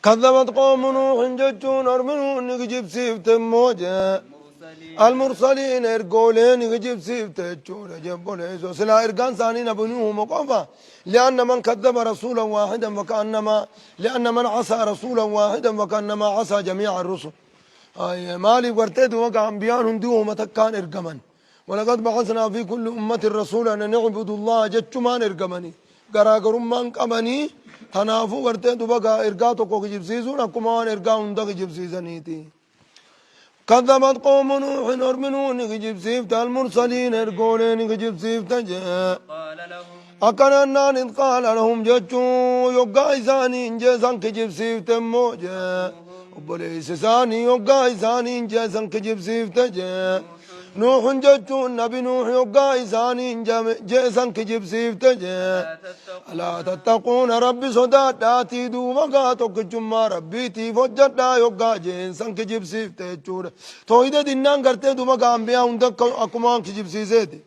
كذبت قوم نوح jechuun ormi Nuuh ni kijibsiifte immoo jee. المرسلين. المرسلين ergoolee ni kijibsiifte jechuudha jebboleeso. Silaa ergaan isaanii nabi Nuuhuma qofa. لأن من كذب رسولا واحدا فكأنما، لأن من عصى رسولا واحدا فكأنما عصى جميع الرسل. Maaliif gartee duuba ambiyaan hundi uuma takkaan ergaman. ولقد بعثنا في كل أمة رسولا أن اعبدوا الله jechumaan ergamanii garaagarummaan qabanii. Tanaafuu gartee duuba ergaa tokko kijibsiisuun akkuma waan ergaa hunda kijibsiisaniiti. كذبت قوم نوح ormi Nuuh ni kijibsiifte، المرسلين ergoolee ni kijibsiifte jee. قال لهم. Akkanannaan إذ قال لهم jechuu yoggaa isaanii hin jeesan kijibsiifte immoo jee. Obboleessi isaanii yoggaa isaanii hin jeesan kijibsiifte jee. Nuuxun jechuun nabi Nuux yoggaa isaanii hin jeesan kijibsiifte jee. لا تتقون. ألا تتقون rabbi sodaadhaatii duuba gaa tokkichummaa rabbiitiif hojjadhaa yoggaa jeensan kijibsiifte jechuudha. Toohida dinnaan gartee duuba gaa ambiyaa hunda akkuma waan kijibsiiseeti.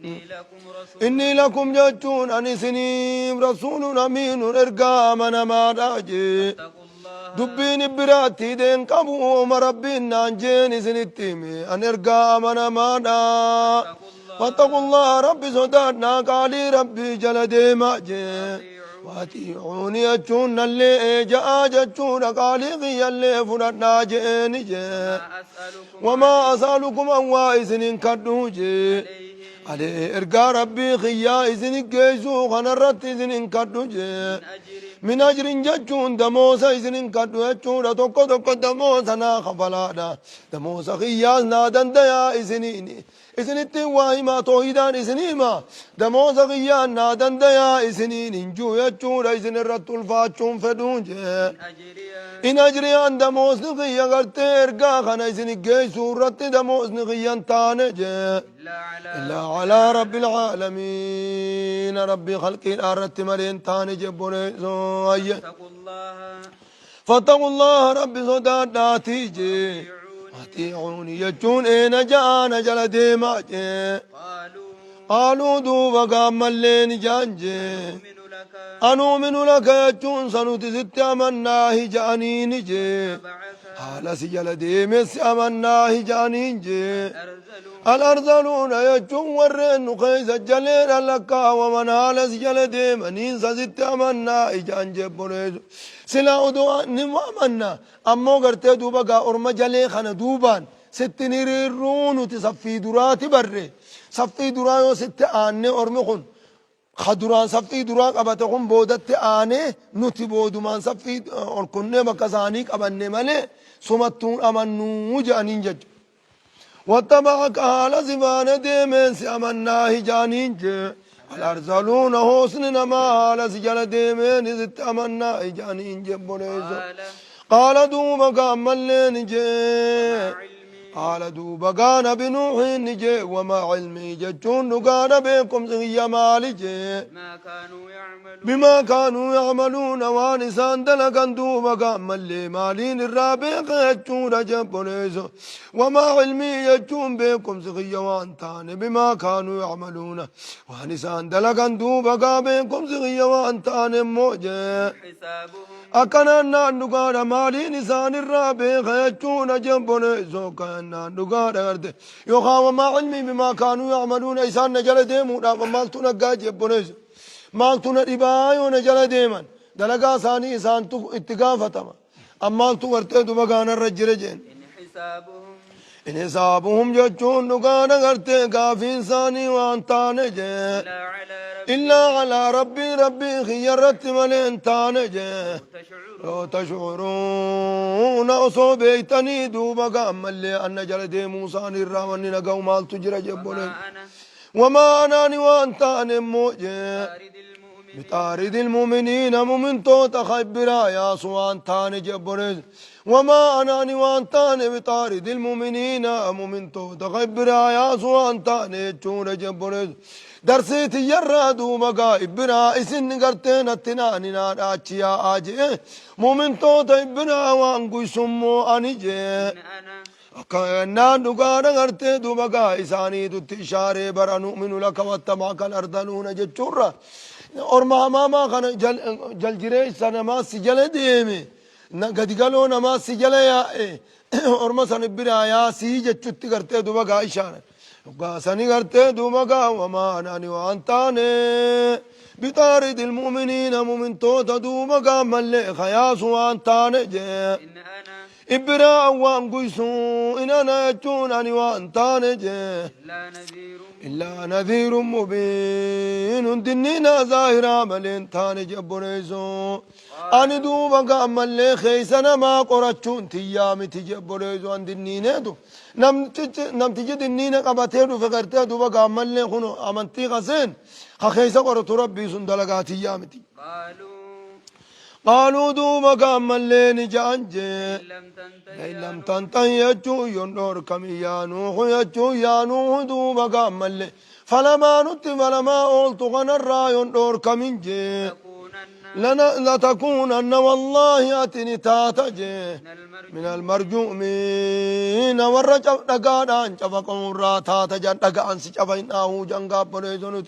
إني لكم رسول. إني لكم jechuun ani isiniif رسول أمين ergaa amanamaadha jee. اتقوا الله. Dubbiin biraatti hidheen qabu ooma rabbiin naan jeen isinitti hime, an ergaa amanamaadha. فاتقوا الله rabbi sodaadhaa, qaalii rabbii jala deemaa jee. وأطيعون jechuun nallee ja'aa jechuudha, qaalii kiyyallee fudhadhaa jeeni jee. ما أسألكم. وما أسألكم an waa isinin kadhuu jee. عليه. عليه ergaa rabbii kiyyaa isin geessuu kanarratti isinin kadhu jee. من أجر. من أجر jechuun damoosa isinin kadhu jechuudha. Tokko tokko damoosa naa kafalaadha, damoosa kiyyaas naa dandayaa isiniin isinitti waa himaa, toohidaan isin himaa, damoosa kiyyaan naa dandayaa isiniin hin juu jechuudha, isin irratti ulfaachuun fedhuun jee. إن أجري. إن أجري an damoosni kiyya gartee ergaa kana isin geessuu irratti damoosni kiyyan taane jee. إلا على. إلا على رب العالمين ربي خلقي الأرت ملين تاني جبوني أي. اتقوا الله. فاتقوا الله ربي sodaadhaatii jee. أطيعوني. أطيعوني jechuun eena ja'aana jala deemaa jee. قالوا. قالوا duuba gaammalleen jaan jee. نؤمن لك. أنؤمن لك jechuun sanuti sitti amannaahi ja'aniini jee. بعك. Haala si jala deeme si amannaahi ja'aniin jee. الأرذلون. الأرذلون jechuun warreen nu keessa jaleedha lakkaawaman haala si jala deemaniin sa sitti amannaa ijaan jebboleessu. Silaa odoo ni amanna ammoo gartee duuba gaa orma jalee kana duubaan sitti ni hiriirruu, nuti saffii duraati barre, saffii duraa yoo sitti aanne ormi kun ka duraan saffii duraa qabate kun boodatti aanee nuti boodumaan saffii ol kunnee bakka isaanii qabanne malee sumattuun amannuu jedhaniin jechuudha. واتبعك haala si faana deemeen si amannaa hijaaniin jee. الأرذلون hoosni namaa haala si jala deemeen sitti amannaa hijaaniin jebboleessu. قال. قال duuba gaammalleen jee. علمي. قال duuba gaa nabi Nuuhin jee، وما علمي jechuun dhugaadha beekumsi kiyya maali jee. ما كانوا يعملون. بما كانوا يعملون waan isaan dalagan duuba gaammallee maaliin irraa beeka jechuudha jebboleessu. وما علمي jechuun beekumsi kiyya waan taane، بما كانوا يعملون waan isaan dalagan duuba gaa beekumsi kiyya waan taane immoo jee. حسابهم. Akkanaan naan dhugaadha maaliin isaan irraa beeka jechuudha jebboleessu. Akkanaan dhugaadha garte yookaan وما علمي بما كانوا يعملون isaan na jala deemuudhaaf maaltu naggaa jebboleessu, maaltu na dhibaa yoo na jala deeman? Dalagaa isaanii isaantu itti gaafatama, ammaaltu gartee duba gaanarra jira jeen. إن حسابهم. إن حسابهم jechuun dhugaadha gartee gaafiin isaanii waan taane jee. إلا على ربي. إلا على ربي rabbii kiyya irratti malee hin taane jee. تشعرون. لو تشعرون osoo beeytanii duuba gaammallee anna jala deemuu isaanii irraa wanni naga'u maaltu jira jebboleen. وما أنا. وما أنا ani waan taane immoo jee. طارد المؤمنين. بطارد المؤمنين mu'mintoota khaybiraa yaasu waan taane jebbolees. وما أنا ani waan taane بطارد المؤمنين mu'mintoota khaybiraa yaasu waan taane jechuudha jebbolees. Darsiiti yarraa duuba gaa ibbiraa isin gartee natti naaninaadha achi yaa'aa jee, mu'mintoota ibbiraa waan guysummoo ani jee. إن أنا. Akkannaan dhugaadha gartee duuba gaa isaaniitutti ishaaree bara نؤمن لك واتبعك الأرذلون jechuurra orma hamaamaa kana jaljireessa namaa si jala deeme. Gadi galoo namaa si jala yaa'e orma san biraa yaasii jechutti gartee duba gaa ishaaran. Hoggaa sani gartee duuba gaa wamaan ani waan taane bixaaridi ilmu'miniina mu'mintoota duuba gaa mallee kayaasu waan taane jee. إن أنا Ibbiraa waan guysu in ana jechuun ani waan taane jee. إلا نذير إلا نذير مبين دنينا ظاهرا ملين تاني جبريزو أني دوبا قام اللي خيسنا ما قرأتشون تيامي تجبريزو أن دنينا دو نمتجي دنينا قبتيرو فقرتي دوبا قام اللي خنو أمنتي غسين خيسا قرأت ربي سندلقا تيامي تي. قالوا قالوا دوبا قام اللي نجانجي إن لم تنته لئن يا لم نوح تنته يجو يندور كم يا نوح يجو يا نوح دوبا قام فلما نت فلما قلت غنرا يندور كم جي لتكونن لنا لتكونن والله أتني تاتجي من المرجومين من المرجومين ورجع دغادان شفقون را تاتا دغان سي شفاين آهو جنگا بريزونت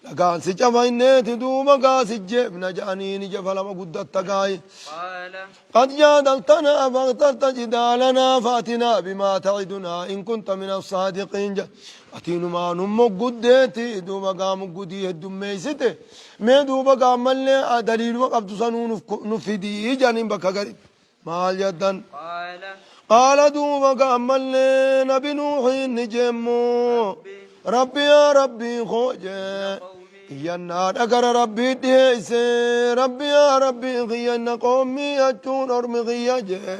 دغان سي شفاين نيت دوبا غاسي جبنا جانيني جفلما قدت تغاي قال قد جادلتنا فاغترت جدالنا فاتنا بما تعدنا إن كنت من الصادقين أتين ما نمو قديتي دوبا قام قدي الدميستي مي دوبا قام اللي دليل وقفت سنو نفدي جانين بكا قريب ما جدا قال قال دوبا قام اللي نبي نوح نجمو ربي ربي يا ربي خوجي قومي Iyyannaa dhagara rabbii dhiyeesse rabbi yaa rabbii kiyyanna qoommii jechuun ormi kiyya jee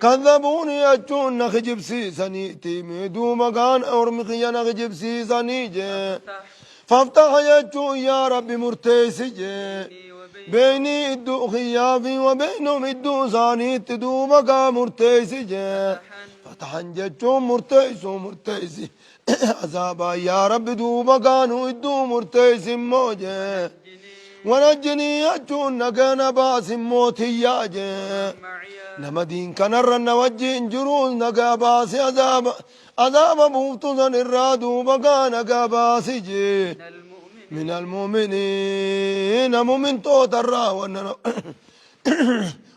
كذبوني kadhabuuni jechuun na kijibsiisaniiti miiduu maqaan ormi kiyya na kijibsiisanii jee فافتح faftax jechuun yaa rabbi murteessi jee بيني وبينهم beynii idduu kiyyaa fi wabeynum idduu isaaniitti duuba gaa murteessi jee فتحا fatahan jechuun murteessuu murteessi azaabaa yaa rabbi duuba gaanuu idduu murteessi immoo jee ونجني ونجني jechuun nagana baasi mootiyyaa jee ومن معي nama diin kanarra na wajjin jiruus nagaa baasi azaaba azaaba buuftu san irraa duuba gaa nagaa baasi jee من المؤمنين من المؤمنين مؤمن توترا وننا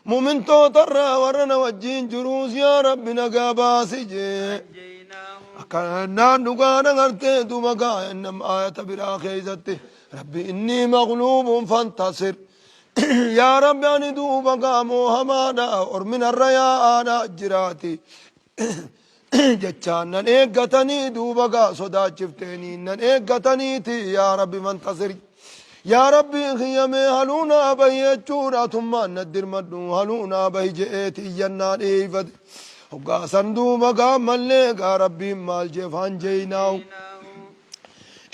مؤمن توترا ورنا وجين جروس يا رب نقا باسي فأنجيناه أكنا نقانا غرتي دوبا إنم آية برا خيزتي ربي إني مغلوب فانتصر يا رب أني دوبا قامو همانا أرمن الرياء أنا جراتي jechaan nan eeggatanii duuba gaa sodaachifteenii nan eeggataniiti yaa rabbi fantasir yaa rabbi kiyyamee haluunaa bahi jechuudha tummaan na dirmadhu haluunaa bahi je'eeti iyyannaa dhiyeeffate hoggaa san duuba gaa mallee gaa rabbiin maal jee faanjeynaahu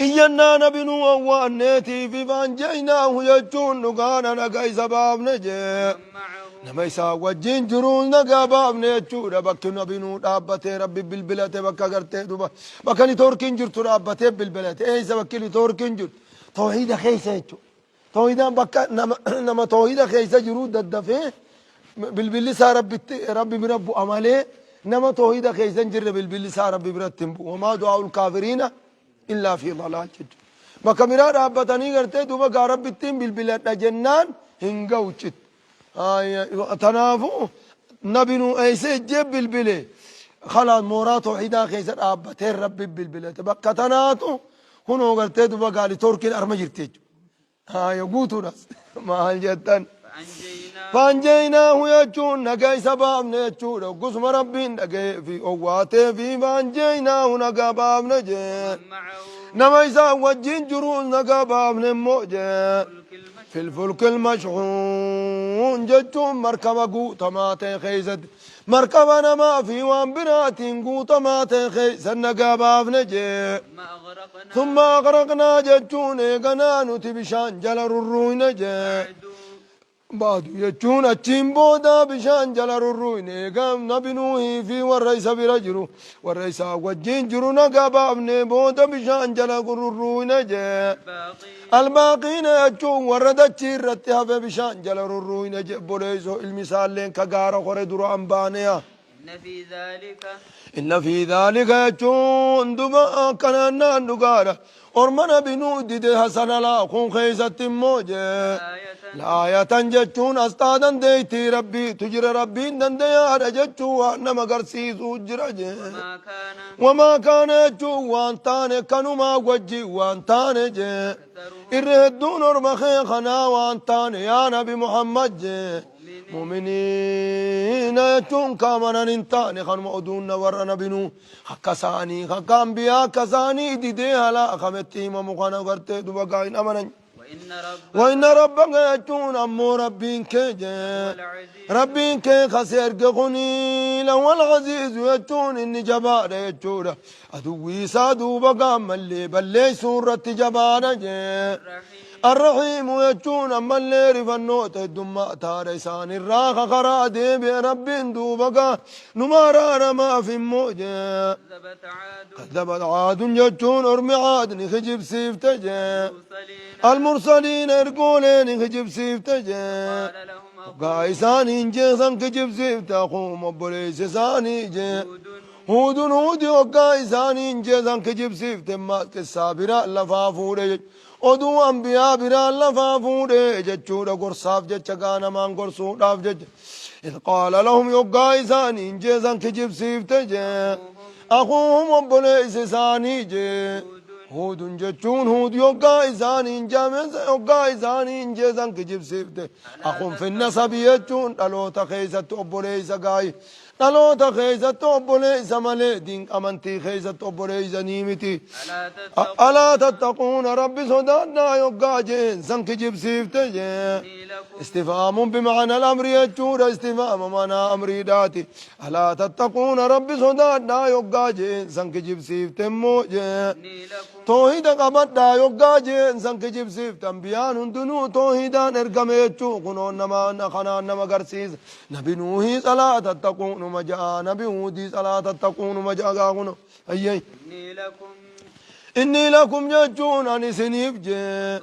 iyyannaa nabinuu awwaanneetii fi faanjeynaahu jechuun dhugaadha naga isa baafne jee ومن معه nama isaa wajjin jiruun nagaa baafne jechuudha bakki nabinuu dhaabbatee rabbi bilbilate bakka gartee duba bakka nitoorkiin jirtu dhaabbatee bilbilate eeysa bakki nitoorkiin jirtu tawhiida keeysa jechuudha tawhiidaan bakka nama tawhiida keeysa jiruu daddafee bilbilli isaa rabbitti rabbi bira bu'a malee nama tawhiida keeysa hin jirre bilbilli isaa rabbi biratti hin bu'u wamaa du'aa'ul kaafiriina illaa fi dalaal jechuudha bakka biraa dhaabbatanii gartee duba gaa rabbittiin bilbiladha jennaan hin ga'u citti tanaafu nabinuu eeysa ejjee bilbile خلاص mooraa tawhiidaa keessa dhaabbatee rabbi bilbilate bakka tanaatu kunoo gartee duba gaali torkiin arma jirti jechuudha. Guutuudhas maal jettan. فأنجيناه فانجيناه jechuun nagaa isa baafne jechuudha gusuma rabbiin dhaga'ee fi owwaatee fi faanjeynaahu nagaa baafne jee ومن معه nama isaa wajjin jiruus nagaa baafne immoo jee. الفلك المشحون في الفلك المشحون جتون مركبة قوتما تخيزت مركبة نما في وان براتين قوتما تخيز النقابة نجي ثم أغرقنا ثم أغرقنا جتون إيقنا نتبشان جل الروين جي بعد بعد يجون أتشين بودا بشان جل الروين إيقام نبي نوحي في والرئيس برجرو والرئيس وجين جرو نقابة بودا بشان جل الروين جي الباقين الباقين jechuun warra dachii irratti hafe bishaan jala rurruuyne je boleeysoo ilmi isaalleen ka gaara kore duraan baaneya إن إن في ذلك Inna fi dhaalika jechuun duba akkanaan naan dhugaadha. Orma nabi nuu dide hasana laakun keessatti immoo jee. آية Laayatan jechuun asxaa dandeettii rabbiitu jira rabbiin dandayaadha jechuu waan nama garsiisuu jira jee. ما كان Wamaa kaana jechuun waan taane kanumaa wajji waan taane jee. أكثرهم Irra hedduun orma kee kanaa waan taane yaa nabi Muhammad jee. Mu'miniina jechuun kaamanan hin taane kanuma oduun na warra nabinuu akka isaanii akka ambiyaa akka isaanii didee halaa kametti himamu kana gartee duba gaa hin amanan. وإن ربك وإن ربك jechuun ammoo rabbiin kee jee. العزيز Rabbiin kee kasi erge kuni lawal aziizu jechuun inni jabaadha jechuudha. Aduwwii isaa duuba gaammallee balleessuu irratti jabaadha jee. الرحيم الرحيم jechuun ammallee rifannoota heddummaa taadha isaanirraa kakaraa deebi'e rabbiin duuba gaa numa araaramaaf immoo jee. كذبت عاد كذبت عاد jechuun ormi caad ni kijibsiifte jee. المرسلين المرسلين ergoolee ni kijibsiifte jee. قال لهم Hoggaa isaaniin jeesan kijibsiifte akuum obboleessi isaanii jee. هود Huudun huudi hoggaa isaaniin jeesan kijibsiifte maas qissaa biraa lafaa fuudhe jechuudha. Oduu ambiyaa biraa lafaa fuudhe jechuudha gorsaaf jecha gaa namaan gorsuudhaaf jecha. إذ قال لهم yoggaa isaaniin jeesan kijibsiifte jee. Akuuhum obboleessi isaanii jee. Huudun jechuun huud yoggaa isaaniin jaamessa yoggaa isaaniin jeesan kijibsiifte. Akuun finna sabi jechuun dhaloota keessatti obboleessa gaayi. Dhaloota keessatti obboleessa malee diin amantii keessatti obboleessa ni miti. ألا تتقون ألا تتقون rabbi sodaadhaa yoggaa jeen san kijibsiifte jee. إني لكم استفهام بمعنى الأمر jechuudha استفهام معنى أمريدhaati. ألا تتقون rabbi sodaadhaa yoggaa jeen san kijibsiifte immoo jee. إني لكم Toohida qabadhaa yoggaa jeen san kijibsiifte ambiyaan hundinuu toohidaan ergame jechuu kunoo nama kanaan nama agarsiisa. Nabi Nuuhii ألا تتقون ja'a nabi Huudii ألا تتقون ja'a gaa kuno ayyee. إني لكم إني لكم jechuun ani isiniif jee.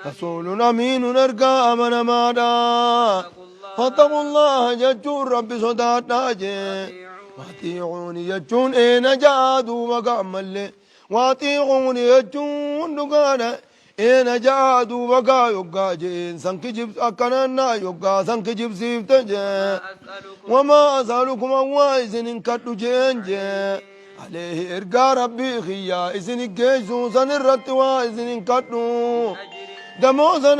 رسول رسول أمين ergaa amanamaadha. فاتقوا الله فاتقوا الله jechuun rabbi sodaadhaa jee. وأطيعون وأطيعوني jechuun eena ja'a duuba gaammallee. وأطيعوني jechuun dhugaadha. Eena ja'a duuba gaa yoggaa jeen san kijib akkanannaa yoggaa san kijibsiifte jee. ما أسألكم وما أسألكم awwaa isin hin kadhu jeen jee. عليه ergaa rabbii kiyyaa isin geessuu san irratti waa isin hin kadhu. أجر Damoosa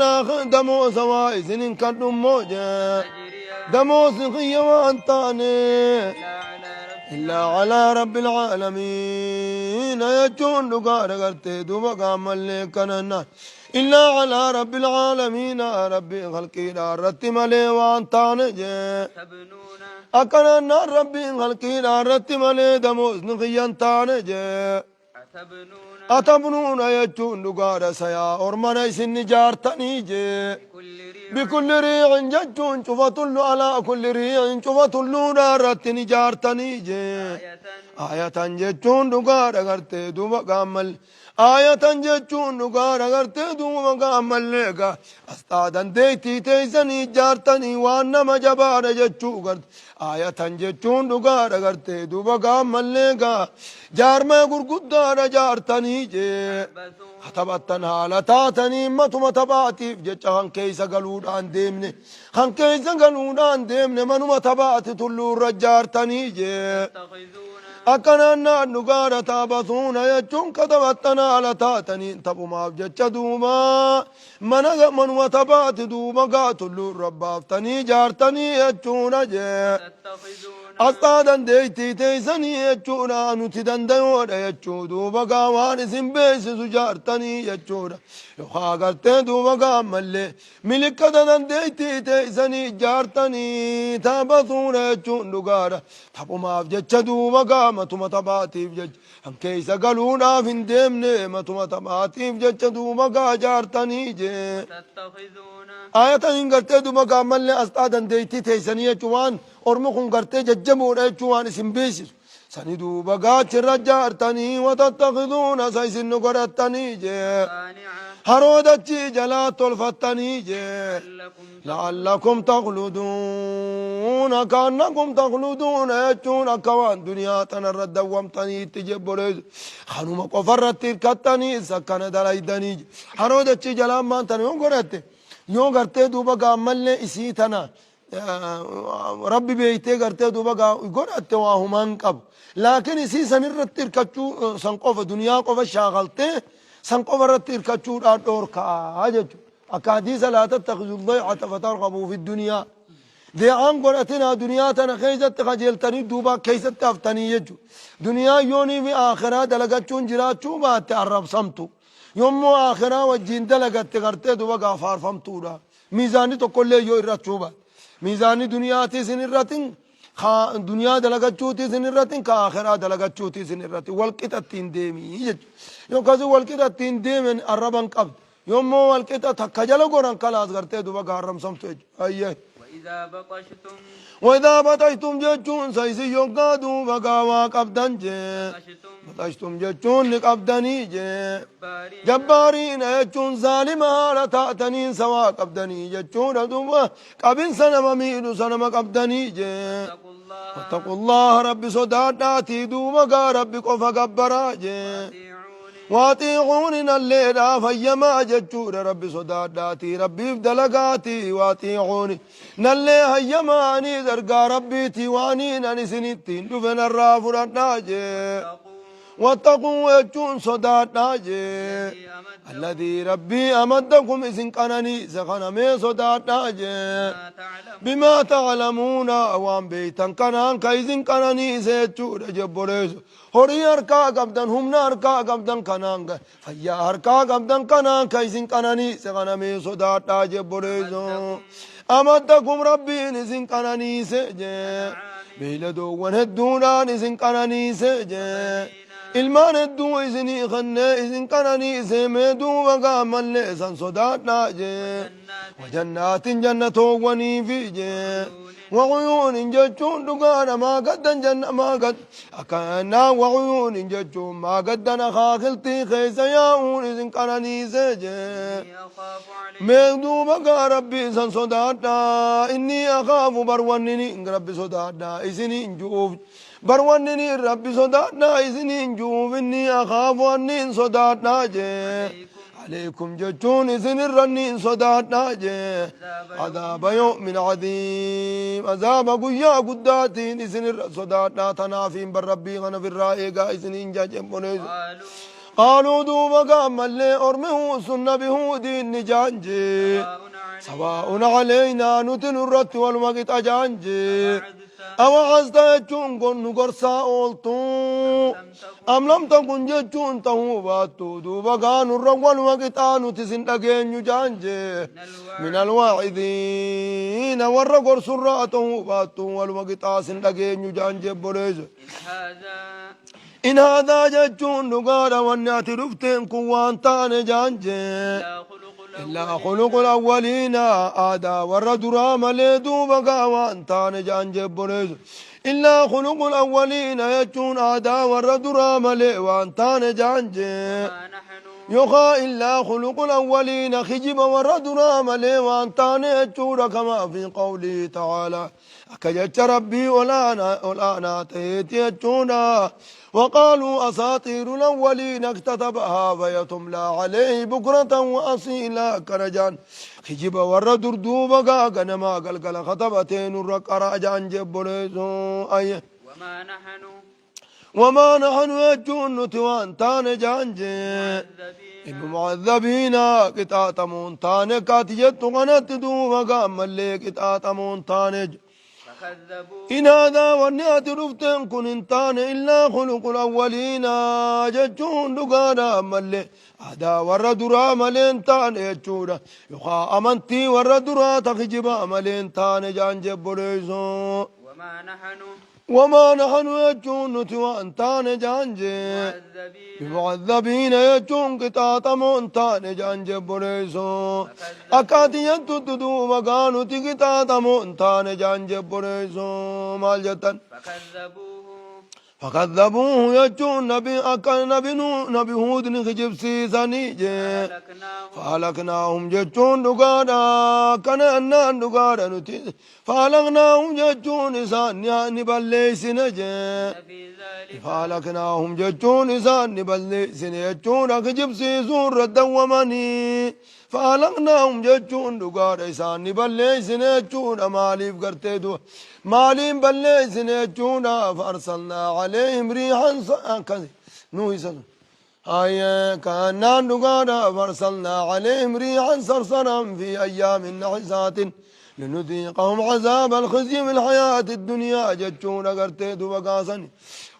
damoosa waa isin hin kadhu immoo jee. أجري Damoosni kiyya waan taane. إلا على رب إلا على رب العالمين jechuun dhugaadha gartee duuba gaammallee kanana إلا على رب العالمين rabbii khalqiidha irratti malee waan taane jee. تبنون Akkanannaan rabbiin khalqiidha irratti malee damoosni kiyyan taane jee. أتبنون أتبنون jechuun dhugaadha sayaa ormana isin ijaartanii jee. بكل ريع بكل ريع jechuun cufa tullu على كل ريع cufa tulluudha irratti ni ijaartanii jee. آية آية jechuun dhugaadha gartee duuba gaammal آية jechuun dhugaadha gartee duuba gaammallee gaa asxaa dandeettii teessanii ijaartanii waan nama jabaadha jechuu garte آية jechuun dhugaadha gartee duuba gaammallee gaa jaarmee gurguddaadha jaartanii jee. بثوا Taphattan haala taatanii matuma taphaatiif jecha kan keessa galuudhaan deemne kan keessa galuudhaan deemne manuma taphaati tulluurra jaartanii jee. تتخذون Akkanaan naan dhugaadha taphatuuna jechuun ka taphattan haala taatanii taphumaaf jecha duuba mana manuma taphaati duuba gaa tulluurra baaftanii jaartanii jechuudha jee. تتخذون Asxaa dandeettii teessanii jechuudha nuti dandayoodha jechuu duuba gaa waan isin beeksisu jaartanii jechuudha. Yookaan gartee duuba gaa ammallee milikkata dandeettii teessanii jaartanii taphatuudha jechuun dhugaadha. Taphumaaf jecha duuba gaa matuma taphaatiif jecha kan keessa galuudhaaf hin deemne matuma taphaatiif jecha duuba gaa jaartanii jee. تتخذون Ayatan hin gartee duuba gaa ammallee asxaa dandeettii teessanii jechuun waan ormi kun gartee jajjaboodha jechuun waan isin beeksisu. Sani duuba gaachirra jaartanii وتتخذون sa isin nu godhattanii jee. مصانع Haroo dachii jalaa tolfattanii jee. لعلكم لعلكم تخلدون Jechuun kaannakum takhluduuna jechuun akka waan duniyaa tanarra dawwamtaniitti jebboleessu. Kanuma qofarratti hirkattanii sakkana dalaydanii. Haroo dachii jalaan maan tana yoo godhatte yoo gartee duuba gaammallee isii tana Rabbi beeytee gartee duuba gaa godhatte waa humaan qabu. Laakiin isii san irratti hirkachuu san qofa duniyaa qofa shaakaltee san qofa irratti hirkachuudhaan dhoorkaa jechuudha. Akka hadiisa laa tattakhidhu daycata fatarghabuu fi duniyaa. Dee'aan godhatinaa duniyaa tana keessatti kajeeltanii duuba keessatti haftanii jechuudha. Duniyaa yoonii fi akhiraa dalagachuun jiraachuu baatte arrabsamtu. Yommuu akhiraa wajjin dalagatte gartee duuba gaa faarfamtuudha. Miizaanni tokkollee yoo irrachuu baate. Miizaanni duniyaatii sin irratin ka duniyaa dalagachuutii sin irratin ka akhiraa dalagachuutii sin irratin wal qixa ittiin deemii jechuudha. Yookaas wal qixa ittiin deemen arraba hin qabdu. Yommuu wal qixa takka jala goran kalaas gartee duba gaarramsamtu jechuudha. Ayyee. وإذا بطشتم وإذا بطشتم jechuun sa isin yoggaa duuba gaawaa qabdan jee. بطشتم Baxashtum jechuun ni qabdanii jee. جبارين Jabbaariina jechuun zaalima haala taataniin sawaa qabdanii jechuudha duuba qabinsa nama miidhu sanama qabdanii jee. اتقوا الله واتقوا الله rabbi sodaadhaatii duuba gaa rabbi qofa gabbaraa jee. وأطيعوني وأطيعوني nalleedhaa fayyamaa jechuudha rabbi sodaadhaatii rabbiif dalagaatii وأطيعوني nallee hayyamaanii dargaa rabbiitii waaniin ani isinittiin dhufe narraa fudhadhaa jee. واتقوا واتقوا jechuun sodaadhaa jee. الذي أمدكم الذي ربي أمدكم إسن قنني سخنمي sodaadhaa jee. ما تعلمون بما تعلمون waan beeytan kanaan ka isin qananiise jechuudha jebboleessu. Horii harkaa qabdan humna harkaa qabdan kanaan fayyaa harkaa qabdan kanaan ka isin qananiise kanamee sodaadhaa jebboleessu. Amaddakum rabbiin isin qananiise jee. Beeyladoowwan hedduudhaan isin qananiise jee. Ilmaan hedduu isinii kennee isin qananiise mee duuba gaammallee san sodaadhaa jee. وجنات jannatoowwanii fi jee. وعيون jechuun dhugaadha maa gaddan janna maa gad akkanaa وعيون jechuun maa gaddan akaakiltii keessa yaa'uun isin qananiise jee. إني أخاف عليكم Mee duuba gaa rabbi isan sodaadhaa inni akaafu barwannini rabbi sodaadhaa isini hin ju'uuf barwannini rabbi sodaadhaa isini hin ju'uuf inni akaafu anni hin sodaadhaa jee. عليكم jechuun isin irranni hin sodaadhaa jee. عذاب يوم عظيم عذاب guyyaa guddaatiin isin irra sodaadhaa tanaafiin bar rabbii kana firraa eegaa isiniin jajjabboneessu. قالوا قالوا duuba gaammallee ormi sun nabi huudiin ni jaanjee. سواء علينا سواء علينا nuti nurratti waluma qixa jaanjee. أوعظت أوعظت jechuun kun nu gorsaa ooltu. أم لم تكن أم لم تكن jechuun ta'uu baattu duuba gaa nurra waluma qixaa nuti sin dhageenyu jaanjee. من من الواعظين الواعظين warra gorsurraa ta'uu baattu waluma qixaa sin dhageenyu jaanjee boleessu. إن هذا إن هذا jechuun dhugaadha wanni ati dhufteen kun waan taane jaanjee. إلا خلق إلا الأولين خلق الأولين aadaa warra duraa malee duuba gaa waan taane jaanjee boleessu. إلا خلق الأولين jechuun aadaa warra duraa malee waan taane jaanjee. ما نحن Yookaan إلا خلق الأولين kijiba warra duraa malee waan taane jechuudha كما في قوله تعالى akka jecha rabbii olaanaa olaanaa ta'eeti jechuudha. وقالوا أساطير الأولين اكتتبها فهي تملى عليه بكرة وأصيلا كرجان kijiba warra dur duuba gaa ganamaa galgala katabatee nurra qara jaan jebboleessu ayye. وما نحن وما نحن jechuun nuti waan taane jaan jee. معذبين بمعذبين qixaaxamuun taane kaati jettu kanatti duuba gaammallee qixaaxamuun taane. فكذبوه إن هذا wanni ati dhufteen kun hin taane إلا خلق الأولين jechuun dhugaadha ammallee aadaa warra duraa malee hin taane jechuudha yookaan amantii warra duraa ta kijibaa malee hin taane jaan jebboleessu. وما نحن وما نحن jechuun nuti waan taane jaan jee. معذبين بمعذبين jechuun qixaaxamoon taane jaan jebboleessu. Akka ati jettutti duuba gaa nuti qixaaxamoon taane jaan jebboleessu maal jettan. فكذبوه Fakadhabuuhu jechuun nabi akka nabi nuu nabi huud ni kijibsiisanii jee. فأهلكناهم Fahalaknaahum jechuun dhugaadha akkana jennaan dhugaadha nuti fahalaknaahum jechuun isaan ni balleeysine jee. إن في ذلك Fahalaknaahum jechuun isaan ni balleeysine jechuudha kijibsiisuu irra dawwamanii. Fahalaknaahum jechuun dhugaadha isaan ni balleeysine jechuudha maaliif gartee du'a maaliin balleeysine jechuudha faarsalnaa caleehim riihan akkasi nuu isa sun. هاي كأنان نقانا فأرسلنا عليهم ريحا صرصرا في أيام نحسات لنذيقهم عذاب الخزي في الحياة الدنيا جتشون قرتي دوبقاسن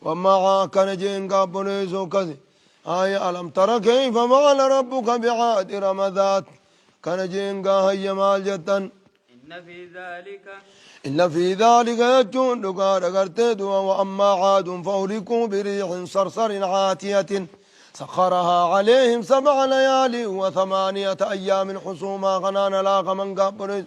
وما كان جين قابليسو كذي هاي ألم تر كيف فعل ربك بعاد إرم ذات كان جين هيا مال جتن إن في ذلك إن في ذلك يجون دقار قرتي وأما عاد فأهلكوا بريح صرصر عاتية سخرها عليهم 7 ليال و8 أيام حسوما غنان لا خمن قابل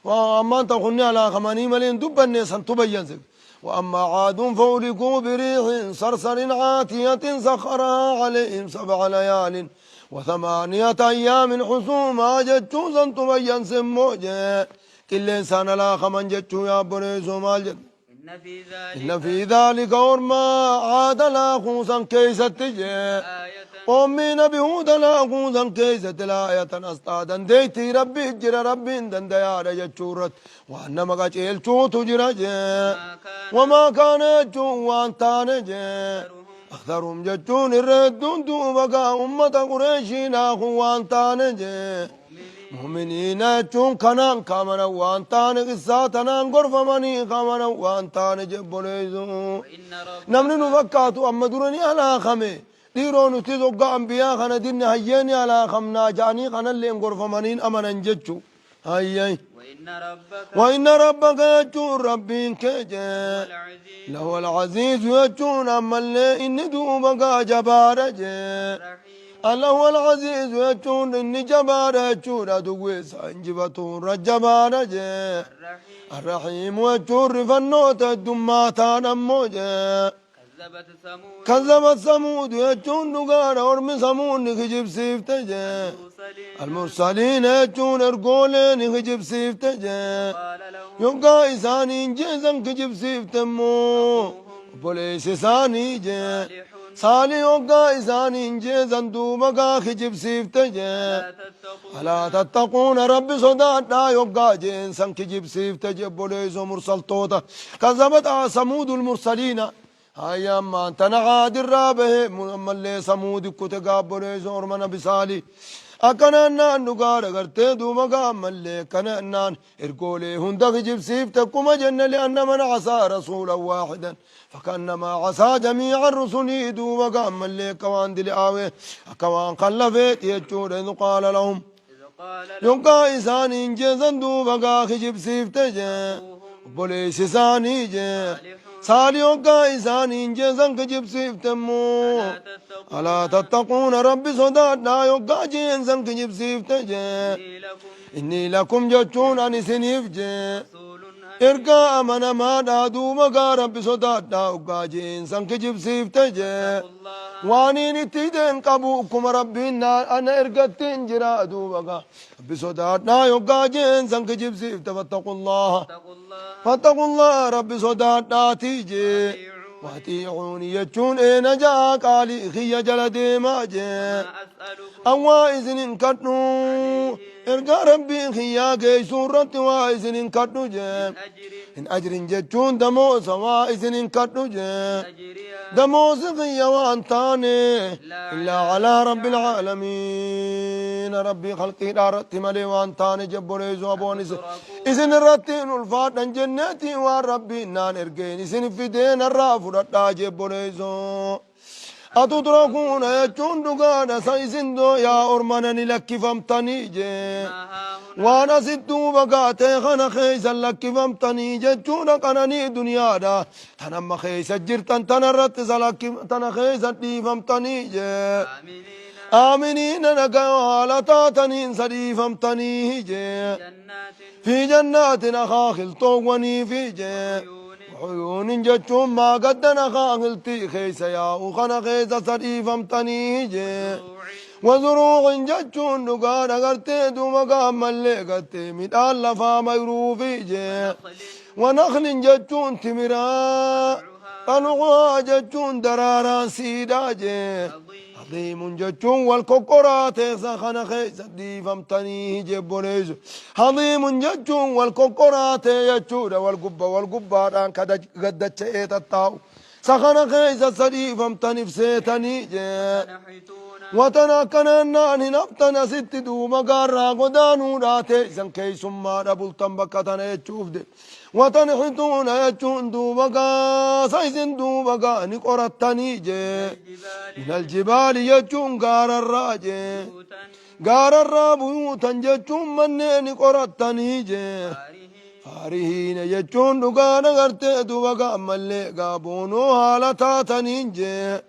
وأما أنت خني لا خمني ملين دبن سن تبين وأما عاد فأهلكوا بريح صرصر عاتية سخرها عليهم 7 ليال و8 أيام حسوما جتشو سن تبين سموجة كل إنسان لا خمن جتشو يا بني مال جت إن في ذلك إن في ذلك أرما عاد لا خوصا كيست تجي آية أمي نبي هود لا خوصا كيست لا آية أستادا ديتي ربي جرى ربي دن ديار جتشورت وأنما قتيل شوت جرى جي ما كان وما كان جو وانتان جي أكثرهم أكثرهم جتون الردون دوبك أمة قريشنا خوانتان جي مؤمنين مؤمنين جون كنان كامنا وانتان قصاتنا غرفمني كامنا وانتان جبوليزو وإن ربك namni nu fakkaatu amma durani alaakamee dhiiroo nuti zogga ambiyaa kana dinne hayyeeni alaakamnaa ja'anii kanallee hin gorfamaniin amanan jechu hayyay وإن ربك وإن ربك jechuun rabbiin kee jee هو العزيز له العزيز jechuun ammallee inni duuba gaa jabaadha jee الرحيم الله العزيز jechuun inni jabaadha jechuudha duwweessa injifatuurra jabaadha jee الرحيم الرحيم jechuun rifannoota heddummaa taan ammoo jee كذبت ثمود كذبت ثمود jechuun dhugaadha ormi samuud ni kijibsiifte jee المرسلين المرسلين jechuun ergoolee ni kijibsiifte jee قال لهم yoggaa isaaniin jeesan kijibsiifte immoo obboleessi isaanii jee صالح saalii yoggaa isaaniin jeesan duuba gaa kijibsiifte jee لا تتقون ألا تتقون ربي صدادhaa yoggaa jeensan kijibsiifte jee obboleessoo mursaltoota كذبت ثمود المرسلين هيا أما أنت عاد الرابه ammallee samuudi kute gaabboleessoo orma nabi saalii akkana naan dhugaadha gartee duuba gaa ammallee akkana naan ergoolee hunda kijibsiifte akkuma jenne لأن من عصى رسولا واحدا فكأنما عصى جميع الرسل duuba gaa ammallee akka waan dili'aawe akka waan kallafeeti jechuudha إذ قال لهم إذ قال لهم yoggaa isaaniin jeesan duuba gaa kijibsiifte jee obboleessi isaanii jee صالح saalii yoggaa isaaniin jeesan kijibsiifte immoo ألا تتقون ألا تتقون ربي sodaadhaa yoggaa jeensan kijibsiifte jee إني لكم إني لكم jechuun ani isiniif jee رسول أمين ergaa amanamaadhaa duuba gaa rabbi sodaadhaa yoggaa jeensan kijibsiifte jee اتقوا الله waaniin itti hidheen qabu akkuma rabbiin ana ergattiin jira duuba gaa rabbi sodaadhaa yoggaa jeensan kijibsiifte فاتقوا الله اتقوا الله فاتقوا الله rabbi sodaadhaatii jee وأطيعون وأطيعوني jechuun eena jaa qaalii kiyya jala deemaa jee ما أسألكم awwaa isin hin kadhu ergaa rabbii kiyyaa geessuu irratti waa isin hin kadhu jee من أجر hin ajrin jechuun damoosa waa isin hin kadhu jee أجري damoosi kiyya waan taane illaa calaa rabbi alcaalamiin rabbii khalqiidhaa irratti malee waan taane jebboleessu aboon isin irratti hin ulfaadhan jenneeti waan rabbiin naan ergeen isin fideen irraa fudhadhaa jebboleessu أتتركون jechuun dhugaadha sa isin doo yaa ormana ni lakkifamtanii jee ما هاهنا waan asitti duuba gaatee kana keessa lakkifamtanii jechuudha qananii duniyaadha tan amma keessa jirtan tana irratti tana keessa dhiifamtanii jee آمنين آمنين nagaa haala taataniin sa dhiifamtanii jee جنات في جنات akaakiltoowwanii fi jee وعيون Uyuunin jechuun maa gaddana kaakiltii keessa yaa'u kana keessa sadhiifamtanii jee. Wazuruuqin jechuun dhugaadha gartee duuba gaammallee gartee midhaan lafaa mayruufi jee. Wanaklin jechuun timiraa. Xaluqaa jechuun daraaraan siidhaa jee. Hadiimun jechuun wal kokkoraa teessa kana keessa dhiifamtanii jebboleessu. Hadiimun jechuun wal kokkoraa ta'e jechuudha wal gubba wal gubbaadhaan gaddacha'ee tattaa'u. Sa kana keessa sadhiifamtaniif seetanii jee. Watan akkanaan naan hin haftan asitti duuba gaarraa godaanuudhaa teessan keessummaadha bultan bakka tana jechuuf de. Watanxituuna jechuun duuba gaasa isin duuba gaa ni qorattanii jee. Minal jibaali jechuun gaararraa jee. Gaararraa buyuutan jechuun manneen ni qorattanii jee. Faarihiina jechuun dhugaadha gartee duuba gaa ammallee gaa boonoo haala taataniin jee.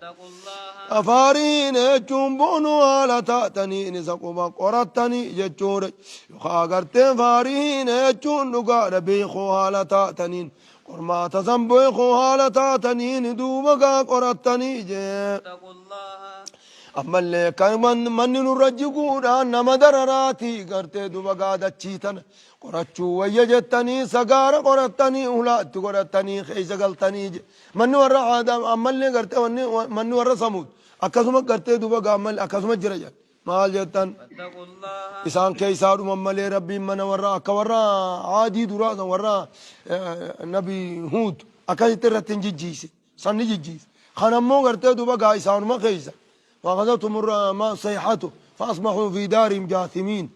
Faarihiina jechuun boonoo haala taataniin isa quba qorattanii jechuudha. Yookaan gartee faarihiina jechuun dhugaadha beekoo haala taataniin. Qormaata san beekoo haala taataniin duuba gaa qorattanii jee. Ammallee kan manni nurra jiguudhaan nama dararaatii gartee duuba gaa dachii tana qorachuu wayya jettanii sagaara qorattanii ulaatti godhattanii keessa galtanii je. Manni warra aadaa ammallee gartee manni warra samuud akkasuma gartee duuba gaa ammallee akkasuma jira jedhan. Maal jettan? Isaan keessaa dhuman malee Rabbiin mana warra akka warra aadii duraa san warra nabi Huud akkasitti irratti hin jijjiise. San ni jijjiise. Kan ammoo gartee duuba gaa isaanuma keessa. Faakhazathum sayhatu faasbaxuu fi daarihim jaatimiin.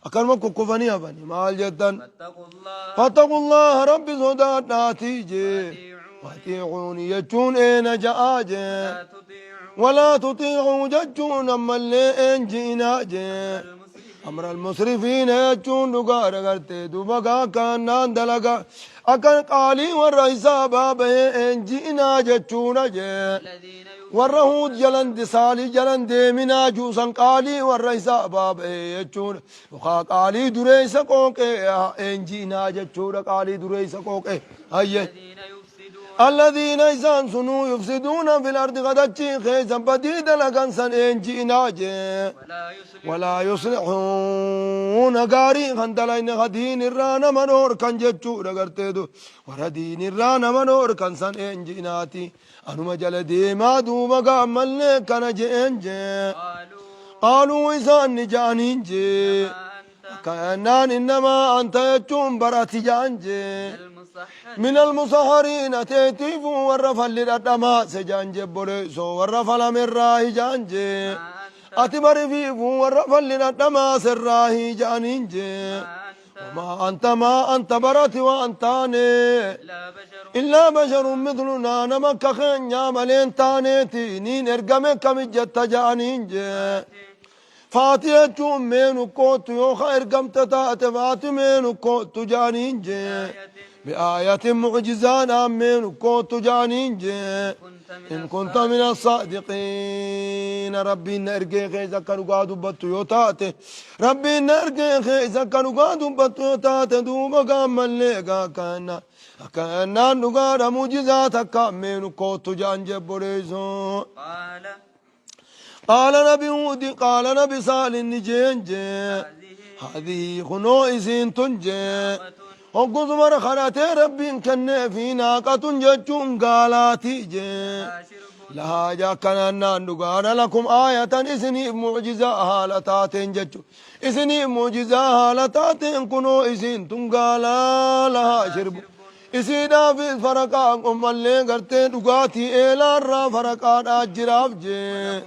Akkanuma kukkufanii hafani. Maal jettan? Fattaqullaha Rabbi sodaadhaatii jee. Waatiicuuni jechuun eena ja'aa jee. Walaa tutiicuu jechuun ammallee een ji'inaa jee. Amra almusrifiina jechuun dhugaadha gartee duuba gaa akkaannaan dalaga akka qaalii warra hisaabaa bahee een ji'inaa jechuudha jee. Warra Huud jalan Saalih jalan deeminaa juusan qaalii warra hisaabaa bahee jechuudha. Yookaan qaalii dureessa qooqee een ji'inaa jechuudha qaalii dureessa qooqee. Hayyee. Alladhiina isaan sunuu yufsiduuna fil ardi kadachii keessa badii dalagan san een ji'inaa jee. Walaa yuslixuuna gaarii kan dalayne ka diin irraa nama dhoorkan jechuudha garteetu. Warra diin irraa nama dhoorkan san een ji'inaati. Anuma jala deemaa duuba gaa ammallee kana je'een jee. Qaaluu isaan ni ja'aniin jee. Akkanaan innamaa anta jechuun barati ja'an jee. Minal musahariin ateetiifuu warra falli dhadhamaa se ja'an jebboleessoo warra falamerraa hija'an jee. Ati barifiifuu warra falli dhadhamaa serraa hija'aniin jee. Wamaa anta maa anta barati waan taane. Illaa basharun mithlunaa nama akka keenyaa maleen taaneeti niin ergame kami jetta ja'aniin jee. Faati jechuun meenu koottu yookaan ergamta taate faati meenu koottu ja'aniin jee. Bi'aayatin mu'jizaadhaan meenu koottu ja'aniin jee. In kunta mina saadiqiina Rabbiin na ergee keessa akka dhugaa dubbattu yoo taate Rabbiin na ergee keessa akka dhugaa dubbattu yoo taate duuba gaammallee gaakkaanna akkannaan dhugaadha mu'jizaa takka meenu koottu ja'an jebboleessoo. Qaala nabi Huudi qaala nabi Saalin ni jeen jee. Haadhihi kunoo isiin tun jee. Hoggu zumara kadhatee Rabbiin kenneefi naaqatun jechuun gaalaatii jee. Lahaa jakkanaan naan dhugaadha lakum aayatan isiniif mu'jizaa haala taateen jechu. Isiniif mu'jizaa haala taateen kunoo isiin tun gaalaa lahaa shirbu. Isiidhaafis faraqaa ammallee gartee dhugaatii eelaarraa faraqaadhaa jiraaf jee.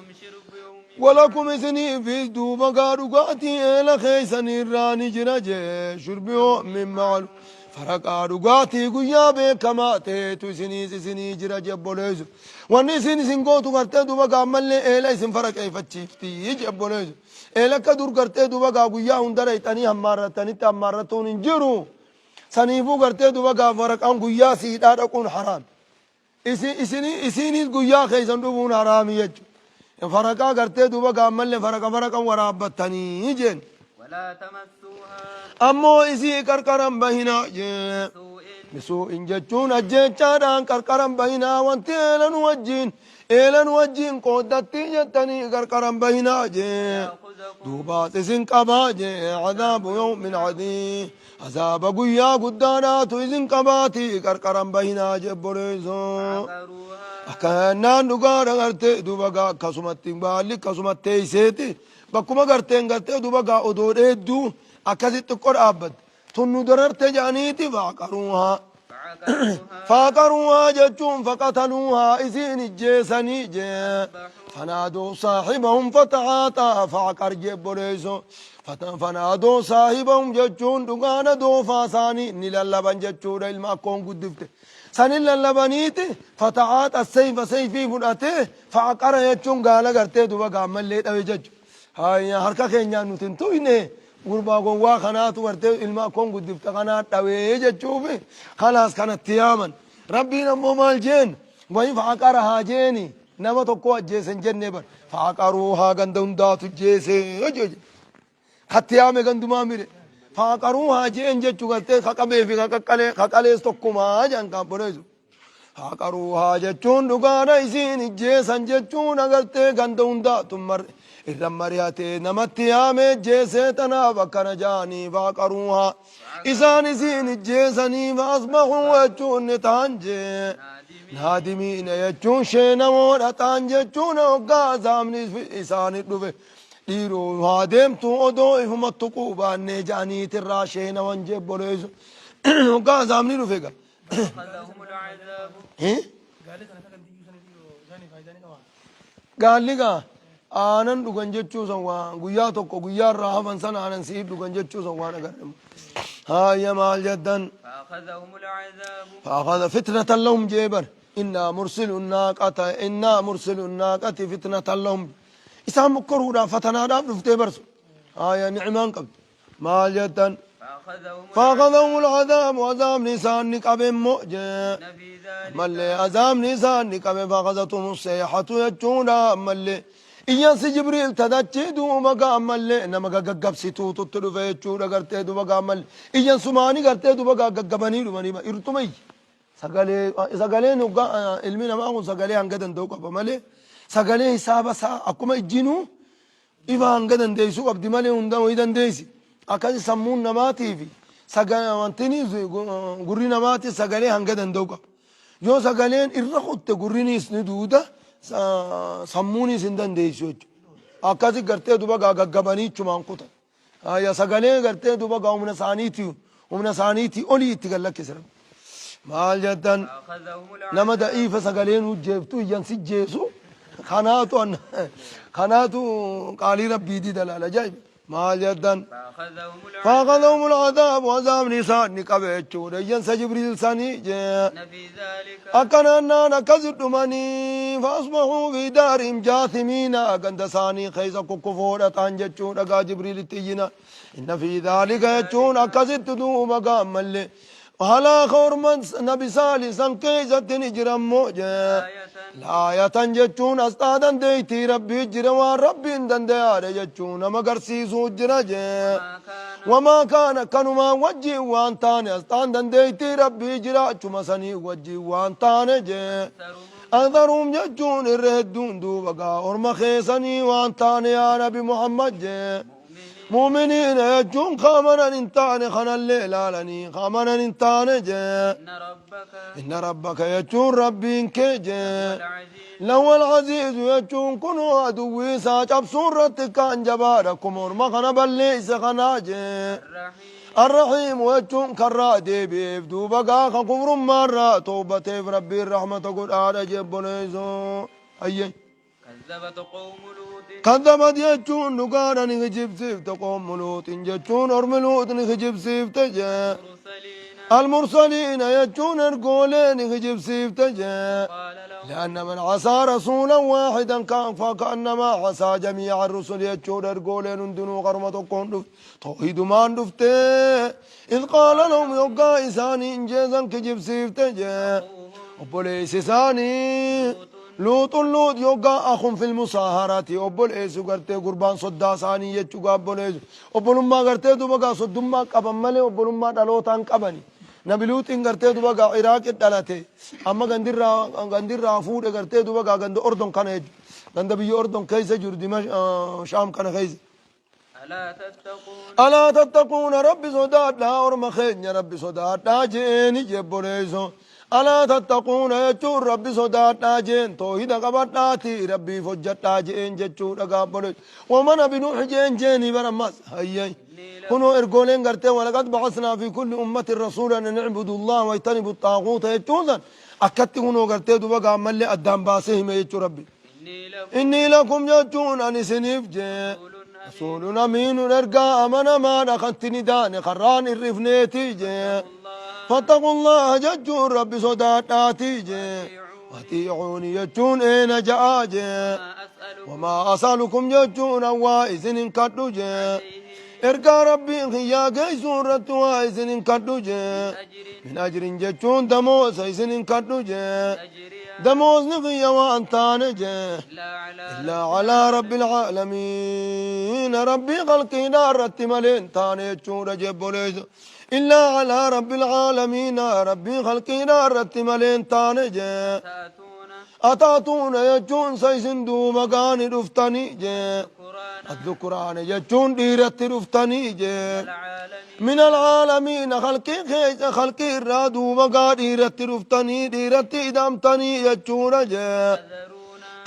Walakum isiniifis duuba gaa dhugaatii eela keessaniirraa ni jira jee. Shurbi hoo min maalu. Faraqaa dhugaatii guyyaa beekamaa ta'etu isiniis isinii jira jebboleessu. Wanni isin isin gootu gartee duuba gaa ammallee eela isin faraqeeffachiifti jebboleessu. Eela akka dur gartee duuba gaa guyyaa hunda dhayxanii hammaarrattanitti hammaarrattuun hin jiru. Saniifuu gartee duuba gaa waraqaan guyyaa siidhaa dhaquun haraam. Isinis guyyaa keessan dhufuun haraami jechuudha. Faraqaa gartee duuba gaa ammallee faraqa faraqan waraabbattanii jeen. Ammoo isii qarqaran bahinaa jee. Bisuu'in jechuun ajjeechaadhaan qarqaran bahinaa, wanti eelan wajjiin eelan wajjiin qooddattii jettanii qarqaran bahinaa jee. Duubaas isin qabaa jee, cadaabu yawmin cadiim, azaaba guyyaa guddaadhaatu isin qabaatii qarqaran bahinaa jee obboleessoo. Akka jennaan dhugaadha gartee duuba gaa akkasumatti baalli akkasumatti teeyseeti bakkuma garteen gartee duuba gaa odoo dheedduu akkasi xiqqo dhaabbatte tun nu dararte jedhaniiti. Faaqaruuhaa, faaqaruuhaa jechuun faqataluuhaa, isiin ijjeesanii jee. Fanaadoo saahibahum fata'aaxaa fa'aqar jee obboleessoo. Fanaadoo saahibahum jechuun dhugaadha doofaa isaanii ni lallaban jechuudha, ilma akkoon guddifte sanin lallabaniiti. Fata'aaxa seyfa, seyfii fudhatee, fa'aqara jechuun gaala gartee duba gaammallee dhawe jechu. Haya, harka keenyaan nuti hin tuyne, gurbaa gowwaa kanaatu gartee ilma akkoon guddifte kanaa dhawee jechuufi kalaas kanatti yaaman. Rabbiin ammoo maal jeen? Wayi fa'aqara haa jeeni, nama tokko ajjeese hin jenne bar. Fa'aqaruu haa ganda hundaatu jeese jedhe. Katti yaame gandumaa mire. Fa'aqaruu haa jeen jechuu gartee ka qabee fi ka qaqqalee ka qalees tokkumaa jedhan kan boreessu. Fa'aqaruu haa jechuun dhugaadha isiin ijjeesan jechuun agartee ganda hundaatu mar irra mari'atee namatti yaamee jeesee tanaaf akkana jaanii. Fa'aqaruu haa isaan isiin ijjeesanii. Fa'asbahuu jechuun ni ta'an jee. Naadimiina jechuun sheenamoodha ta'an jechuun hoggaa azaabni isaanii dhufe. Dhiiroo haa deemtu odoo ifuma tuquu baannee ja'aniitirraa sheenawan jee boleessu. Hoggaa azaabni dhufe gaa. أخذهم العذاب. Gaalli gaa aanan dhugan jechuu san waan guyyaa tokko guyyaa irraa hafan sana aanan si'ii dhugan jechuu san waan agarre. Haayya, maal jettan? فأخذهم العذاب. فأخذ فتنة لهم جيبر، إنا مرسل الناقة، إنا مرسل الناقة فتنة لهم. Isaan mokkoruudhaaf fatanaadhaaf dhuftee barsu. Haaya, ni'maan qabdu. Maal jettan? فأخذهم فأخذهم العذاب، عذابni isaan ni qabe immoo jee. إن في ذلك Ammallee azaabni isaan ni qabe. فأخذتهم الصيحة jechuudha. Ammallee iyyansi Jibriil tadachii duuba gaa ammallee nama gaggabsituututti dhufe jechuudha gartee duuba gaa ammallee iyyansumaanii gartee duuba gaa gaggabanii dhumanii irtuma iyyi. Sagalee sagaleen hoggaa ilmi namaa kun sagalee hanga danda'u qaba malee, sagalee hisaaba isaa akkuma ijjinuu ifa hanga dandeessuu qabdi malee hunda wayii dandeessi. Akkasi sammuun namaatii fi wantini gurri namaati sagalee hanga danda'u qaba. Yoo sagaleen irra kutte gurrinis ni duuda, sammuunis hin dandeessu jechuudha. Akkasi gartee duba gaa gaggabanii chumaan kutan. Haya, sagalee gartee duba gaa humna isaaniitii olii itti gad lakkise Rabbi. Maal jettan? فأخذهم العذاب. Nama da'iifa sagaleen hojjeeftu iyyan si jeesu kanaatu kanaatu qaalii rabbiitii dalaala ajaa'iba. Maal jettan? فأخذهم العذاب. فأخذهم العذاب، azaabni isaan ni qabe jechuudha iyyansa Jibriil sanii jee. إن في ذلك Akkanannaan akkasi dhumanii. فأصبحوا في دارهم جاثمين, ganda isaanii keessa kukkufoodha ta'an jechuudha gaa Jibriilitti iyyina. إن في ذلك jechuun akkasitti duuba gaa ammallee halaaka orman nabi saali san keessatti ni jirammoo jee. آية. لآية jechuun asxaa dandeeytii rabbii jira, waan rabbiin dandayaadha jechuun nama garsiisuu jira jee. ما كان وما كان akkanumaan wajjiin waan taane, asxaan dandeeytii rabbii jira achuma sanii wajjiin waan taane jee. أكثرهم أكثرهم jechuun irra hedduun duuba gaa orma keessanii waan taane yaa nabi Muhammad jee. مؤمنين. مؤمنين jechuun kaamanan hin taane, kanallee ilaalanii kaamanan hin taane jee. إن ربك إن ربك jechuun rabbiin kee jee. العزيز. لهو العزيز jechuun kunoo aduwwii isaa cabsuu irratti kaan jabaadha akkuma orma kana balleeyse kanaa jee. الرحيم. الرحيم jechuun karraa deebi'eef duuba gaa kan kufrummaarraa toobateef rabbiin rahmata godhaadha jebboleessoo ayye. كذبت قوم لوط. كذبت jechuun dhugaadha ni kijibsiifte. قوم لوط jechuun ormi Luut ni kijibsiifte jee. المرسلين. المرسلين jechuun ergoolee ni kijibsiifte jee. قال لهم لأن من عصى رسولا واحدا كان فكأنما عصى جميع الرسل jechuun ergooleen hundinuu qaruma tokkoon dhufte, tawhiidumaan dhufte. إذ قال لهم yoggaa isaanii injeesan kijibsiifte jee. Obboleessi isaanii لوط Luut yoggaa أخ في المصاهرة obboleessu gartee gurbaan soddaa isaanii jechuu gaa obboleessu obbolummaa gartee duba gaa soddummaa qaban malee obbolummaa dhalootaan qabani. Nabi Luuxiin gartee duba gaa Iraaqi dhalate. Amma gandirraa fuudhe gartee duba gaa ganda Ordon kana jechuudha. Ganda biyya Ordon keessa jiru Dimash Shaam kana keessa. ألا تتقون Alaa tattaquuna rabbi sodaadhaa orma keenya rabbi sodaadhaa jeeni jebboleeyso. Alaa tattaquuna jechuun rabbi sodaadhaa jeen toohida qabadhaati rabbiif hojjadhaa jeen jechuudha gaabboleeyso. Wama nabi Nuux jeen jeeni bara ammas hayyay. إني لكم Kunoo ergooleen gartee walaqad ba'asnaa fi kulli ummatin rasuulan an i'budu allaha wajtanibu xaaguuta jechuun san akkatti kunoo gartee duba gaammallee addaan baasee hime jechuu rabbi. إني لكم Inni lakum jechuun ani isiniif jee. رسول أمين رسول أمين ergaa amanamaadha kanti ni daane karraan irrifneeti jee. الله فاتقوا الله jechuun rabbi sodaadhaati jee. أطيعون Atiicuuni jechuun eena ja'a jee. ما أسألكم Wamaa asalukum jechuun awwaa isin hin kadhu jee. عليه Ergaa rabbiin kiyyaa geessuu irratti waa isin hin kadhu jee. أجر Min ajrin jechuun damoosa isin hin kadhu jee. أجري Damoosni kiyya waan taane jee. إلا على إلا على رب العالمين ربي خلقي دارت ملين تاني تشور جبوليز إلا على رب العالمين ربي خلقي دارت ملين تاني جي تأتون أتاتون يجون سيسن دوما قاني رفتني جي القرآن الذكران يجون ديرت رفتني جي العالمين من العالمين خلقي خيس خلقي رادو مقا ديرت رفتني ديرت إدامتني يجون جي تذرون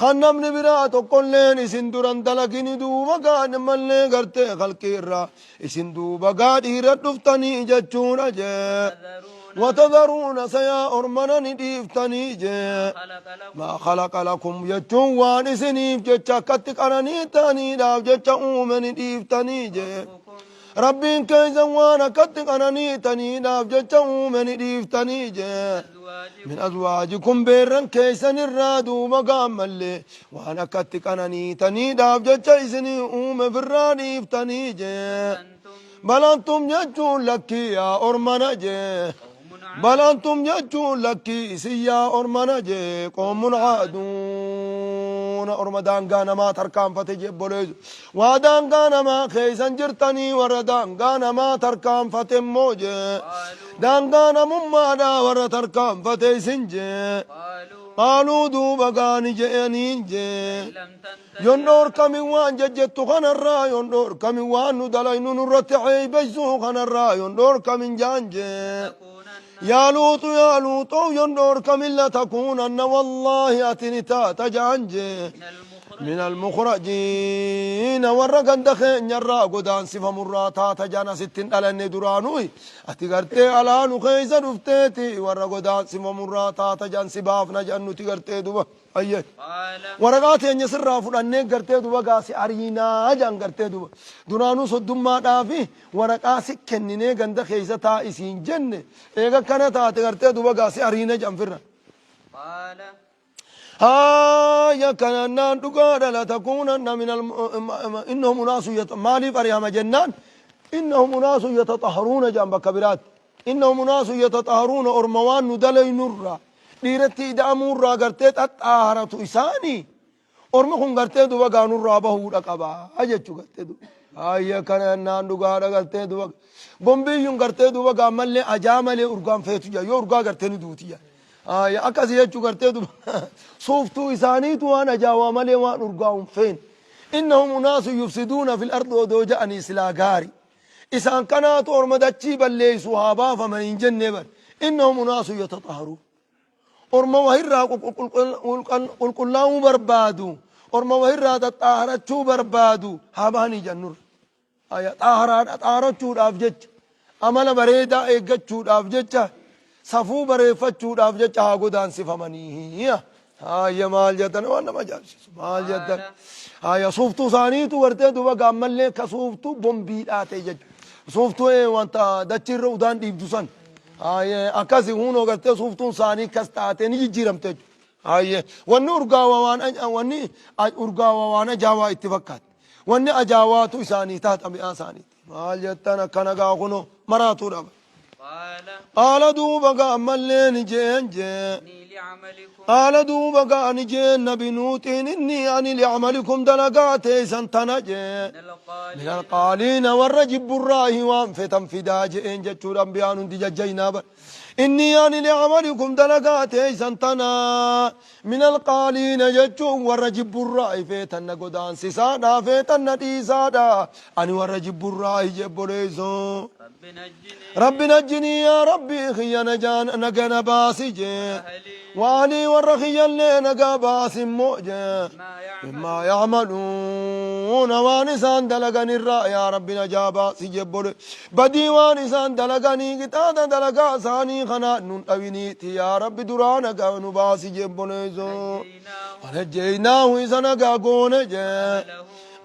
Kan namni biraa tokkolleen isin duran dalagini duuba gaa mallee gartee halkii irraa isin duuba gaa dhiira dhuftanii jechuudha jee. تذرون Watadharuuna sayaa ormana ni dhiiftanii jee. خلق لكم Maa khalaqa lakum jechuun waan isiniif jecha akkatti qananii ta'aniidhaaf jecha uume ni dhiiftanii jee. ربكم Rabbiin keessan waan akkatti qananii ta'aniidhaaf jecha uume ni dhiiftanii jee. أزواجكم من أزواجكم بيرن كيسن الرادو مقام اللي وانا كتك تني داف جتش إسني أوم في الراني افتني جي أنتم بل أنتم جتشون لكي يا أرمنا جي قوم بل أنتم جتشون لكي إسي يا أرمنا جي قوم عادون أرم دانغانا ما تركان فتجي بوليز ودانغانا ما خيسن جرتني وردانغانا ما تركان فتمو جي قالوا daangaa namummaadhaa warra tarkaanfate isin jee قالوا qaaluu duuba gaani je'aniin jee لم تنته yoon dhoorkamin waan jejjettu kanarraa yoon dhoorkamin waan nu dalaynu nurratti ceeybeysuu kanarraa yoon dhoorkamin jaan jee تكونن yaa luuxu yaa luuxoo yoon dhoorkamin latakuunanna wallaahi ati ni taata jaan jee من المخرج من المخرجين warra ganda keenyarraa godaansifamurraa taata jana sittin dhalanne duraanuyi ati gartee alaanu keessa dhufteeti warra godaansifamurraa taata jan si baafna jan nuti gartee duba ayye قال waraqaa teenya sirraa fudhannee gartee duba gaasi ariinaa jan gartee duba duraanuu soddummaadhaafi waraqaa si kenninee ganda keessa taa isiin jenne eega kana taate gartee duba gaasi ariina jan firra قال هايا كان نان دغادا لتكونن من انهم اناس مالي فريهم جنان انهم اناس يتطهرون جنب كبيرات انهم اناس يتطهرون ارموان ندلي نورا ديرتي دامورا غرتي تطهرت اساني ormi kun gartee duba gaanurraa bahuudha qaba jechuu gartee duba. Ayya kana naan dhugaadha gartee duba. Bombiyyuun gartee duba gaammallee ajaa malee urgaan feetu jira yoo urgaa gartee ni duuti jira. Ayya akkasii jechuu gartee duba suuftuu isaaniitu waan ajaawaa malee waan urgaa hin feene. Innahum unaasu yufsiduuna fil ardi odoo ja'anii silaa gaari. Isaan kanaatu orma dachii balleessu haa baafaman hin jennee bar. Innahum unaasu yatataharuun. Orma wahirraa qulqullaa'uu barbaadu orma wahirraa xaxxaarachuu barbaadu haa bahanii jannurra xaarachuudhaaf jecha amala bareedaa eeggachuudhaaf jecha safuu bareeffachuudhaaf jecha haa godaansifamanii Haaya maal jettan waan nama ajaa'ibsiisu maal jettan haaya suuftuu isaaniitu gartee duba gaammallee ka suuftuu bombiidhaa ta'e jechuudha suuftuu wanta dachiirra udaan dhiibdu san haaya akkasi hunoo gartee suuftuun isaanii kas taatee ni jijjiiramte jechuudha haaya wanni urgaawaa waan wanni urgaawaa waan ajaa'ibaa itti fakkaatti wanni ajaawaatu isaanii taata mi'aa isaaniitti maal jettan akkana gaa kunoo maraatuudha قال qaala duuba gaammallee ni jeen jee إني لعملكم Qaala duuba gaa ni jeen nabi Luuxiin innii ani li'amalikum dalagaa teeysan tana jee. من القالين Min alqaaliina warra jibburraahi waan fetan fidaa je'een jechuudha ambiyaan hundi jajjaynaa bar. Innii ani li'amalikum dalagaa teeysan tana min alqaaliina jechuun warra jibburraahi feetan na godaansisaadha feetan na dhiisaadha ani warra jibburraahi jebboleeysoo. رب نجني Rabbi najjinii yaa Rabbii kiyya najaan naga na baasi jee. وأهلي Waalii warra kiyyallee nagaa baasi immoo jee. ما يعمل Mimmaa ya'maluuna waan isaan dalagan irraa yaa Rabbi najaa baasi jebbole. Badii waan isaan dalaganii qixaaxa dalagaa isaanii kana nun dhawiniiti yaa Rabbi duraa nagaa nu baasi jebboleessoo. نجيناه Wanajjeynaahu isa nagaa goone jee. له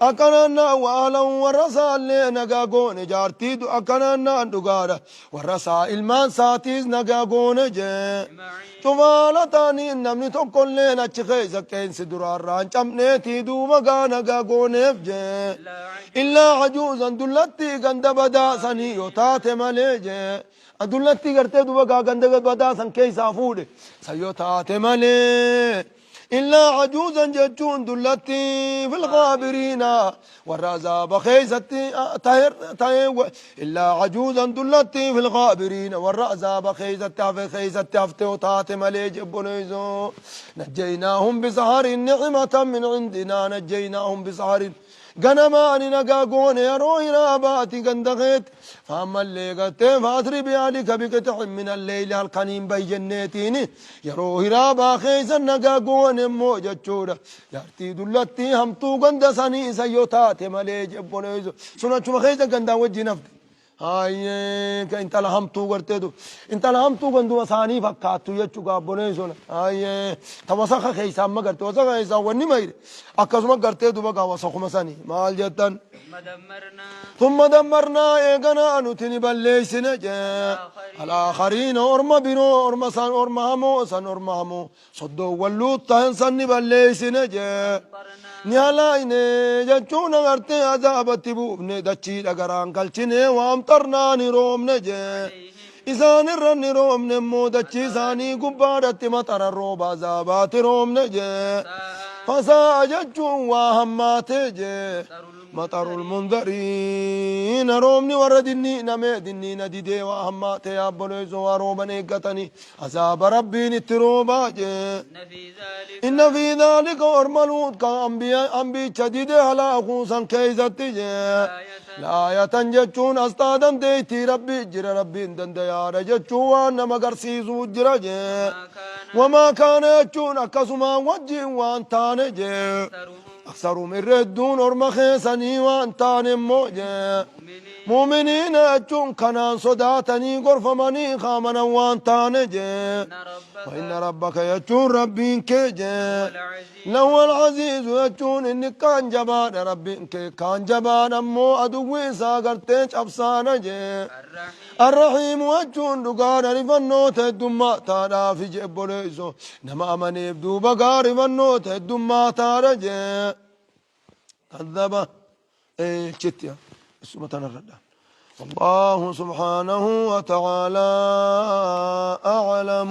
Akkanaan naan waalan warra isaallee nagaa goone jaartii akkanaan naan dhugaadha warra isaa ilmaan isaatiis nagaa goone jee. أجمعين Cufaala ta'anii namni tokkolleen achi keessa qeensi duraarraa hin cabneetii duuba gaa nagaa gooneef jee. إلا عجوزا Illaa ajuuzan dullattii ganda badaa sanii yoo taate malee jee. Dullattii gartee duuba gaa ganda badaa san keessaa fuudhe san yoo taate malee. Illaa ajuuzan jechuun dullattii fil gaabiriina warra azaaba keessatti ta'e illaa ajuuzan dullattii fil gaabiriina warra azaaba keessatti hafe keessatti hafte yoo taate malee jebboleessoo. Najjaynaahum bisaharin nicmatan min cindinaa najjaynaahum bisaharin ganamaani nagaa goone yeroo hiraabaati ganda keetti faammallee gartee faasri bi'aalika biqixin min alleyli halkaniin bayyenneetiini yeroo hiraabaa keessa nagaa goone immoo jechuudha jaartii dullattii hamtuu ganda sanii isa yoo taate malee jebboleessu sun achuma keessa gandaan wajjin hafte. Hayyee ka intala hamtuu gartee du intala hamtuu ganduma isaanii fakkaattu jechuu gaabboleen sun hayyee ta wasaka keessaa amma garte wasaka keessaa wanni mayre akkasuma gartee duba gaa wasakuma sanii maal jettan. ثم دمرنا ثم دمرنا eeganaa nuti ni balleessine jee alaakhariina orma biroo orma san orma hamoo san orma hamoo soddoowwan luut tahan san ni balleessine jee. أمطرنا Ni halaayne jechuun agartee azaabatti buufne dachiidha garaan galchine waamxarnaa ni roobne jee. عليهم Isaan irra ni roobne immoo dachii isaanii gubbaadhatti maxara rooba azaabaatti roobne jee. ساء Fasaa jechuun waa hammaatee jee. مطر Maxarul mundariina roobni warra dinniiname dinniina didee waa hammaatee yaabboleessoo waa rooban eeggatanii azaaba rabbiin itti roobaa jee. إن في ذلك Inna fi dhaalika orma luut kan ambicha dide halaakuu san keeysatti jee. آية Laayatan jechuun asxaa dandeeytii rabbii jira rabbiin dandayaadha jechuun waan nama garsiisuu jira jee. ما كان Wamaa kaana jechuun akkasumaan wajjiin waan taane jee. أكثرهم Aksarum irra hedduun orma keessanii waan taane immoo jee. مؤمنين Muuminiina jechuun kanaan sodaatanii gorfamanii kaamanan waan taane jee. إن ربك وإن ربك jechuun rabbiin kee jee. هو العزيز لهو العزيز jechuun inni kaan jabaadha rabbiin kee kaan jabaadha immoo aduwwi isaa gartee cabsaadha jee. الرحيم Arrahiimu jechuun dhugaadha rifannoota heddummaa taadhaafi jee obboleesso nama amaneef duuba gaa rifannoota heddummaa taadha jee. Kadhaba chitti isuma tanarradha. والله سبحانه وتعالى أعلم.